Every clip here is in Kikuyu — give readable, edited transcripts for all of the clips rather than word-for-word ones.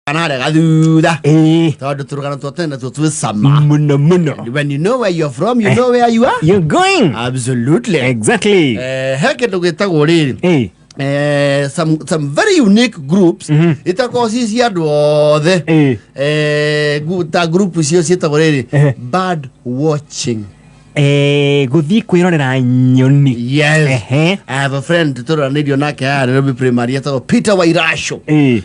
Harĩa gathutha. Tondũ tũrũgano twa tene natuo twĩ cama. Muno muno. When you know where you're from, you know where you are. You're going. Absolutely. Exactly. He kĩndũ gĩtagwo rĩrĩ, some very unique groups itakoragwo ci cia andũ othe. Ta group icio ciĩtagwo rĩrĩ, bird watching. Gũthiĩ kwĩrorera nyoni. Yes. I have a friend tũranĩirio nake haha Nairobi Primary etagwo Peter Wairasho.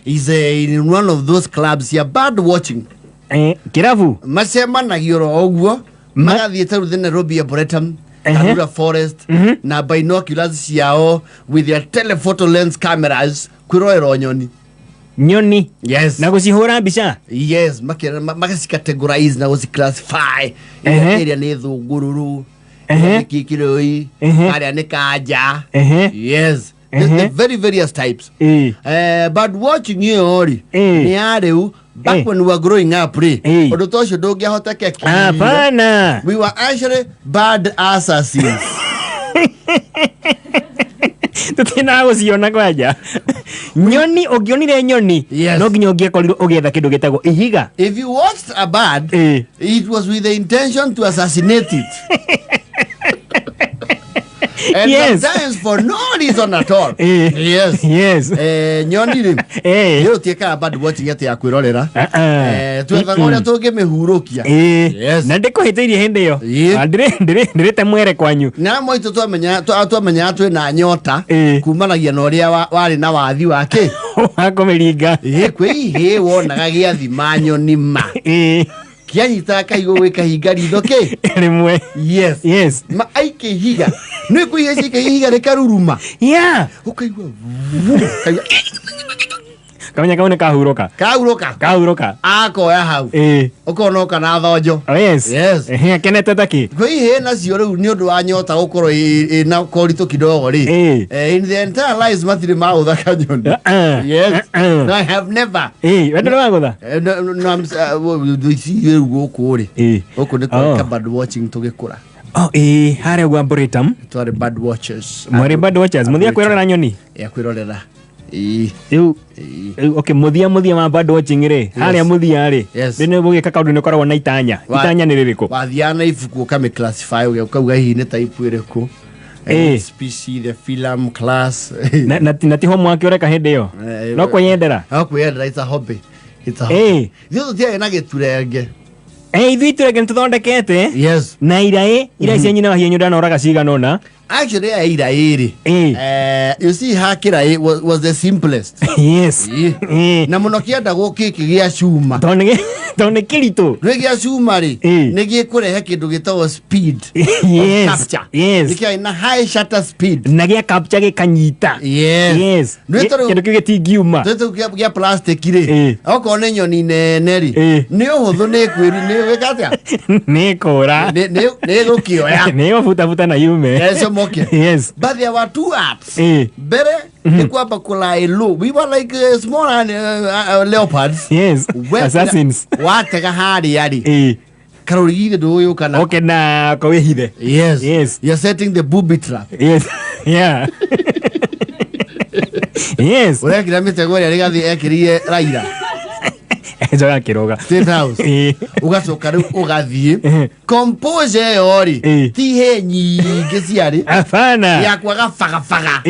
He's in one of those clubs ya bird watching. Kĩrabu. Macemanagio oro ũguo, magathiĩ ta rĩu the Nairobi Arboretum, Karura Forest, na binoculars ciao with their telephoto lens cameras kwĩrorera nyoni. Nyoni. Yes. Na gũcihũra mbica. Yes, magacicategorize na gũciclassify. Ĩrĩa nĩ thũngũrũrũ, ĩrĩa nĩ kikirũi, karĩa nĩ kanja. Yes. The very various types. Bird watching ĩyo rĩ, nĩ ya rĩu. Back when we were growing up rĩ, ũndũ ta ũcio ndũngĩahotekekire. Hapana. We were actually bird assassins. Tũtinaga gũciona kwanja nyoni. Ũngĩonire nyoni, no nginya ũngĩakorirwo ũgĩetha kĩndũ gĩtagwo ihiga. If you watched a bird, it was with the intention to assassinate it, and sometimes for no reason at all. Yes. Nyoni rĩ, nĩ ũtiĩkaga bird watching atĩ ya kwĩrorera. Twethaga ũrĩa tũngĩmĩhurũkia. Yes. Na ndĩkũhĩtĩirie hĩndĩ ĩyo. Ah, ndĩrĩte mwere kwanyu. Na moitũ twamenyaga twĩna nyota kumanagia na ũrĩa warĩ na wathi wake wa kũmĩringa. Ĩ, kwĩ ihĩ wonaga gĩathima nyoni ma kĩanyitaga kaigũ gwĩkahinga ritho kĩ rĩmwe. Yes. Ma aikä ihiga nä kwä ihe cikä ihiga rä karuruma. Ũkaigua vu, kaigua Kamenya kau nĩ kahurũka. Kahurũka. Kahurũka. Akoya hau. Ũkona oka na thonjo. Oh, yes. Yes. Ehe, akenete taki. Kwĩ ihĩ nacio rĩu nĩ ũndũ wa nyota gũkorwo ĩna koritũ kidogo rĩ, in the entire lives matirĩ maũtha kanyoni. Yes. No, I have never. We ndũrĩ wagũtha? No, no, ici rĩu gũkũ rĩ, gũkũ nĩ Oh. tweka bird watching tũgĩkũra. Oh, harĩa ũguo Arboretum. Twarĩ bird watchers. Mwarĩ bird watchers, mũthia kwĩrorera nyoni. Ya kwĩrorera. Rĩu okay, mũthia wa bird watching rĩ, harĩa mũthia rĩ, rĩ nĩ mũgĩka kaũndũ nĩ ũkoragwo na itanya. Itanya nĩ rĩrĩkũ? Wathiaga na ibuku ũkamĩ classify, ũkauga hihi nĩ type ĩrĩkũ. Species, the phylum, class. Na ti homework ũreka hĩndĩ ĩyo? No kwĩyendera? No kwĩyendera, it's a hobby. It's a hobby. Ithuĩ tũtiarĩ na gĩturenge. Ithuĩ iturenge nĩ tũthondekete. Yes. Na iraĩ cia nyina wa hienyu ndanoraga cigana ũna. Actually, ya iraĩ rĩ, you see, ha kĩraĩ was the simplest. Na mũno kĩendagwo kĩkĩ gĩa cuma. Tondũ nĩ kĩritũ. Rĩ gĩa cuma rĩ, nĩ gĩkũrehe kĩndũ gĩtagwo speed of capture. Nĩ kĩarĩ na high shutter speed. Na gĩa capture gĩkanyita. Yes. Nĩ tondũ Kĩndũ kĩu gĩtingiuma. Tũtũ gĩa plastic rĩ, okorwo nĩ nyoni nene rĩ, nĩ ũhũthũ nĩ kwĩru nĩ gwĩka atĩa? Nĩ kũra. Nĩ gũkĩoya. Nĩ gũbutabuta na yume. Ecomoke. But there were two arts. Mbere nĩ kwamba kũlie low. We were like small leopards. Assassins. Watega harĩa rĩ, karũrigi ndũgũgĩũka nako. Oke na kawĩhithe. Yes. Yes. You're setting the booby trap. Yes. Yeah. Yes. Ũrekĩra mĩtego ĩrĩa rĩgathiĩ ekĩrire Raila Njoga kĩroga. State House. Ũgacoka rĩu ũgathiĩ composure ĩyo rĩ, ti hĩ nyingĩ ciarĩ. Hapana. Ya kwaga bagabaga.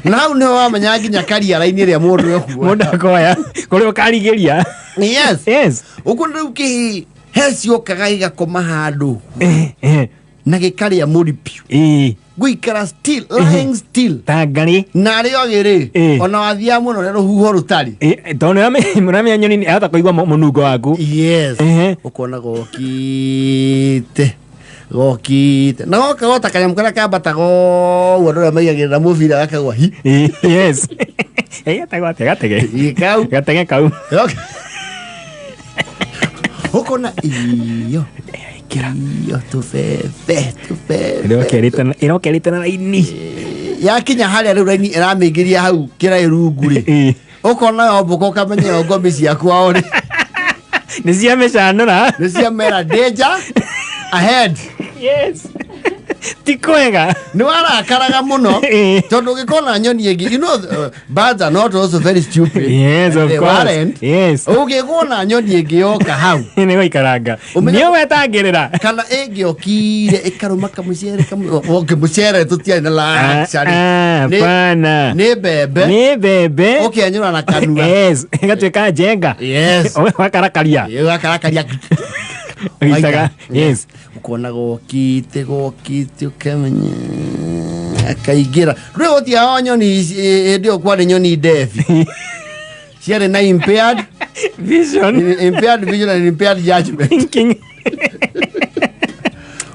Na hau nĩho wamenya nginya kariara-inĩ ĩrĩa mũndũ ekuoya. Mũndũ akoya kũrĩa ũkarigĩria. Yes. Yes. Ũguo rĩu kĩhĩ he ciokaga gĩgakoma handũ na gĩkarĩa mũripio gũikara still, lying still. Ta ngarĩ. Na arĩa ogĩ rĩ, ona wathiaga mũno ũrĩa rũhuho rũtarĩ. Tondũ nĩũramenya nyoni nĩ ahota kũigua mũnungo waku. Yes. Ũkona gokite gokite na goka gota kanyamũ karĩa kambataga ũguo andũ arĩa maigagĩrĩra mũbira gakagwa hi. Yes. Gatego atĩa gatege? Ĩ, kau. Gatege kau. Ũkona iyo iyo tũbebe tũbebe. Ĩrokerĩte na raini. Yakinya harĩa rĩu raini ĩramĩingĩria hau kĩraĩ rungu rĩ, ũkona yombũka ũkamenya yo ngomi ciaku ao rĩ Nĩ cia mĩcanũra. Nĩ cia mera danger ahead. Yes. Ti kwega. Nĩ warakaraga mũno tondũ ũngĩkona nyoni ĩngĩ, birds are not also very stupid. Yes, of They course. weren't. Yes. Ũngĩkona nyoni ĩngĩ yoka hau, Nĩ gũikaranga. Ũmenye- Nĩ wetangĩrĩra. Kana ĩngĩokire ĩkarũma kamũcere okay, mũcere tũtiarĩ na luxury. Ah, hapana. Nĩ mbembe. Nĩ mbembe. Ũkĩenyũra na kanua. Yes, ĩgatuĩka njenga. Yes. Wakarakaria. Ũgakarakaria. Ũgĩitaga. Yes. Ũkona gokite gokite, ũkamenya akaingĩra rĩu gũtiao nyoni ici. Hĩndĩ ĩyo kwarĩ nyoni ndebi ciarĩ na impaired vision. Impaired vision and impaired judgment. Thinking.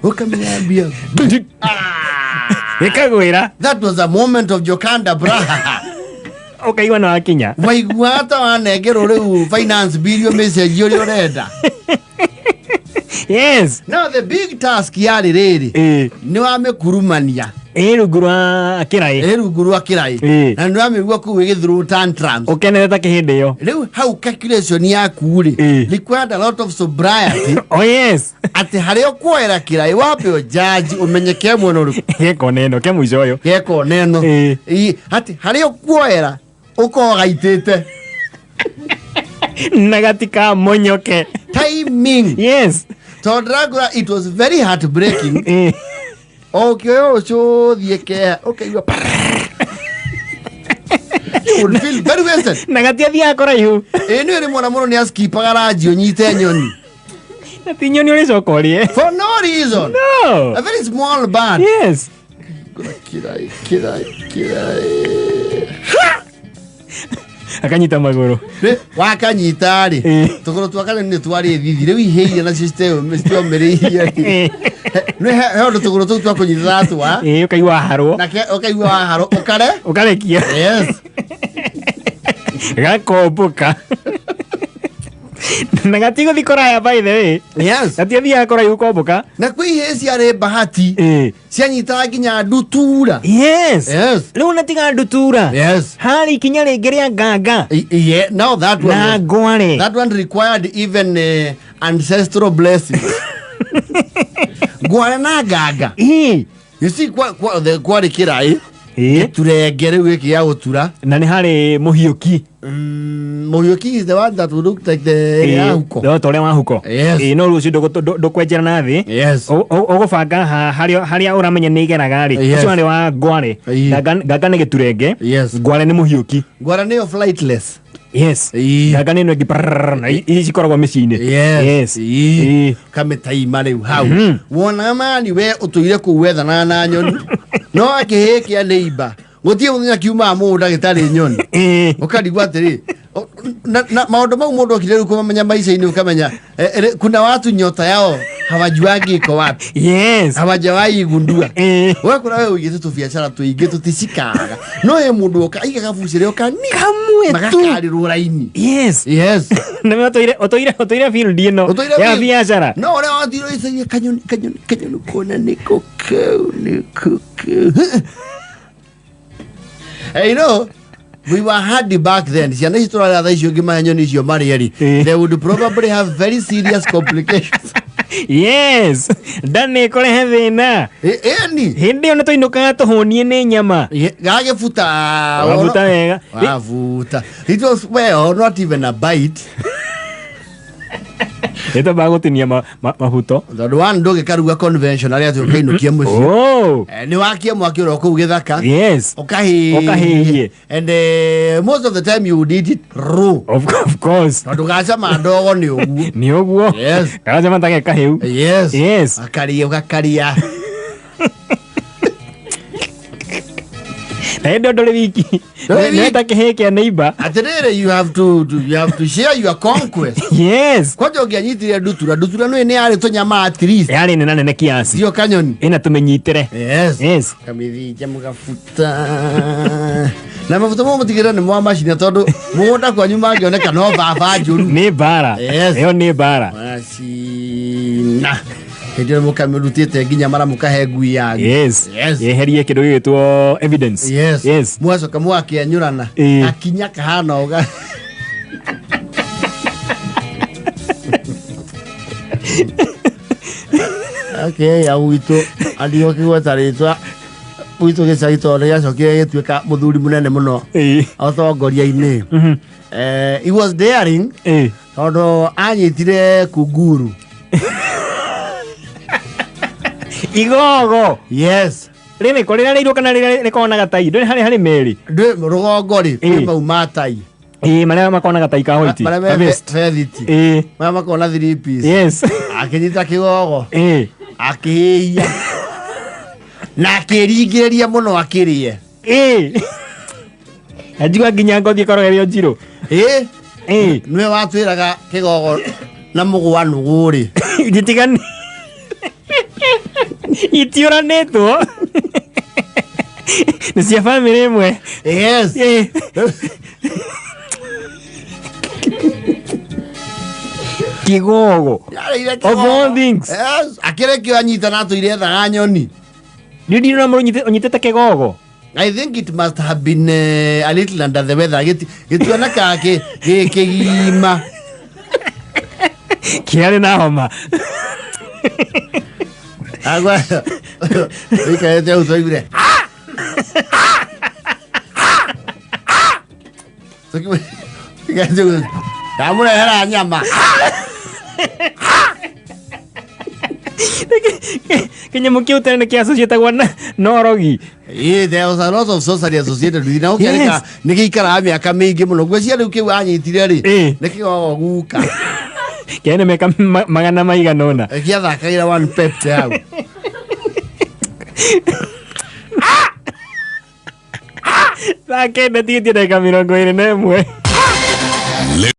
Ũkamenya mbia. Ĩkagwĩra. That was a moment of jokanda braha. Ũkaigua nĩ wakinya. Waigua ta wanengerwo rĩu finance bill message ũrĩa ũrenda. Now the big task yarĩ rĩrĩ, nĩ wamĩkurumania. Ĩ rungu rwa kĩraĩ. Ĩ rungu rwa kĩraĩ. Na nĩ wamĩigua kũu ĩgĩthrow tantrums. Ũkenete ta kĩhĩndĩ ĩyo. Rĩu hau calculation yaku rĩ required a lot of sobriety. Oh yes. Atĩ harĩa ũkuoera kĩraĩ wambe ũjaji ũmenye ke mwena ũrĩkũ. Gekona ĩno ke mũico ũyũ. Gekona ĩno. Atĩ harĩa ũkuoera ũkorwo gaitĩte. Na gatikamonyoke. Timing. Tondũ ndĩrakwĩra it was very heartbreaking. O ũkĩoya ũcio ũthiĩ keha ũkaigua you would feel very wasted. Na gatiathiaga kũraihu. Ĩ nĩ rĩmwe na mũno nĩ askipaga ranji ũnyite nyoni. Na ti nyoni ũrĩcoka ũrĩe. For no reason. No. A very small bird. Kirai, kirai, kirai. Akanyita magũrũ. Rĩ, wakanyita rĩ, tũgũrũ twa kanyoni nĩ twarĩ thithi rĩu ihĩire nacio citeomĩrĩirie rĩ. Nĩ he ũndũ tũgũrũ tũu twa kũnyitĩra twa. Ĩ ũkaigua waharwo. Nake ũkaigua waharwo ũkare. Ũkarekia. Yes. Gakombũka. Na gatigũthi kũraya, by the way. Gatiathiaga kũraihu kombũka. Na kwĩ ihĩĩ ciarĩ bahati cianyitaga nginya ndutura. Yes. Rĩu na tiga ndutura. Harĩ ikinya rĩngĩ rĩa nganga. Yeah, now that one Na ngware. That one required even ancestral blessings. Ngware na nganga. You see, kwarĩ kĩraĩ gĩturenge rĩu gĩkĩ gĩa gũtura. Na nĩ harĩ mũhiũki. Mũhiũki is the one that would look like the ya huko. No ta ũrĩa wa huko. Yes. Ĩ, no rĩu ũcio ndũkwenjera na thĩ. Ũgũbanga harĩa ũramenya nĩ igeraga rĩ. Ũcio warĩ wa ngware. Nganga nĩ gĩturenge. Ngware nĩ mũhiũki. Ngware nĩyo flightless. Yes. Nganga nĩ ĩno ĩngĩ prrrr, na ici cikoragwo mĩciĩ-inĩ. Yes. Kamĩtaima rĩu hau wona mani we ũtũire kũu wethanaga na nyoni no akĩhĩ kĩa neighbor gũtirĩ mũthenya kiumaga mũgũnda gĩtarĩ nyoni, ũkarigwo atĩrĩ na maũndũ mau mũndũ okire rĩu kũmamenya maica-inĩ ũkamenya kuna watu nyota yao hawajuangi iko wapi. Hawajawahi gundua. Ũgakora we ũigĩte tũbiacara tũingĩ tũticikaga no he mũndũ oka aiga gabucĩrĩ o kanini kamwe tu. Magakarĩrwo raini. Na we ũtũire field ĩno Ũtũire ya field. biacara. No ũrĩa watirwo icagia kanyoni kanyoni kanyoni kona nĩko kau nĩko kau. Hey, we were hardy back then. Ciana ici tũrarĩa thaa icio ũngĩmahe nyoni icio marĩe rĩ, they would probably have very serious complications. Yes, nda nĩ ĩkũrehe thĩna. Ĩni. Hĩndĩ ĩyo nĩ tũinũkaga tũhũnie nĩ nyama. Gagĩbuta. Wabuta wega. Wabuta. It was, well, not even a bite. Nĩ gũtinia mabuto. Tondũ one ndũngĩkaruga conventional atĩ ũkainũkie mũciĩ. Oh. Nĩ wakie mwaki ũrĩa kũu gĩthaka. Ũkahĩhie. Ũkahĩhie. And most of the time you would eat it raw. Of course. Tondũ gacama ndogo nĩ ũguo. Nĩ ũguo. Karacama ta ge kahĩu. Akaria ũgakaria. Na hĩndĩ ĩyo ndũrĩ wiki. Ndũrĩ Nĩ wiki. ta kĩhĩ kĩa neighbor. Atĩrĩrĩ, you have to share your conquest. Kwanja ũngĩanyitire ndutura, ndutura nĩ yarĩ tũnyama at least. Yarĩ nene nene kiasi. Sio kanyoni. Ĩna tũmĩnyitĩre. Kamĩthija mũgabuta na mabuta mau mũtigĩrĩre nĩ mwamacina tondũ mũgũnda kwanyu mangĩoneka no baba njũru. Nĩ mbara. Ĩyo nĩ mbara. Macina hĩndĩ ĩyo mũkamĩrutĩte nginya mara mũkahe ngui yanyu. Yeherie kĩndũ gĩgwĩtwo evidence. Mwacoka mwakĩenyũrana akinya kahana ũga. Okay, ya gwitũ andigwo kĩgweta rĩtwa gwitũ gĩcagi tondũ nĩ gĩacokire gĩtuĩka mũthuri mũnene mũno ũtongoria-inĩ. He was daring tondũ anyitire kunguru. Igogo. Yes. Rĩrĩkũ rĩrĩa rĩirũ kana rĩrĩa rĩkoragwo na gatai? Ndũrĩ harĩ harĩ merĩ. Ndwĩ rũgongo rĩ, kwĩ mau ma tai. Ĩĩ, marĩa makoragwo na gatai ka white. Marĩa Ka me vest. bethiti. Marĩa makoragwo na 3 piece. Akĩnyita kĩgogo. Akĩhĩhia. Na akĩringĩrĩria mũno akĩrĩe. Ĩĩ. Na njigua nginya ngothi ĩkoragwo ĩrĩ o njirũ. Ĩĩ. Nĩwe watwĩraga kĩgogo na mũgwa nũgũ rĩ. Nditigani. Itiũranĩtwo. Nĩ cia bamĩrĩ ĩmwe. Yes. Kĩgogo. Yarĩire Of all things. Yes. Akĩrekio anyita na atũire ethaga nyoni. Nĩ ndĩrona mũndũ ũnyitĩte kĩgogo. I think it must have been a little under the weather. Gĩtionekaga gĩ kĩgima. Kĩarĩ na homa. Agwa. Ikarĩte hau twaiguire. Tũkimu- Ikarĩte hau, ndamũrehera nyama. Kĩnyamũ kĩu tene nĩ kĩassociatagwo na norogi. Yeah, there was a lot of sorcery associated with it. Na ũkĩarĩka nĩ gĩikaraga mĩaka mĩingĩ mũno. Ngwĩciria rĩu kĩu anyitire rĩ, nĩ kĩgogo guka. Kĩarĩ na mĩaka magana maigana ũna. Gĩathakagĩra one pep hau. 9:41.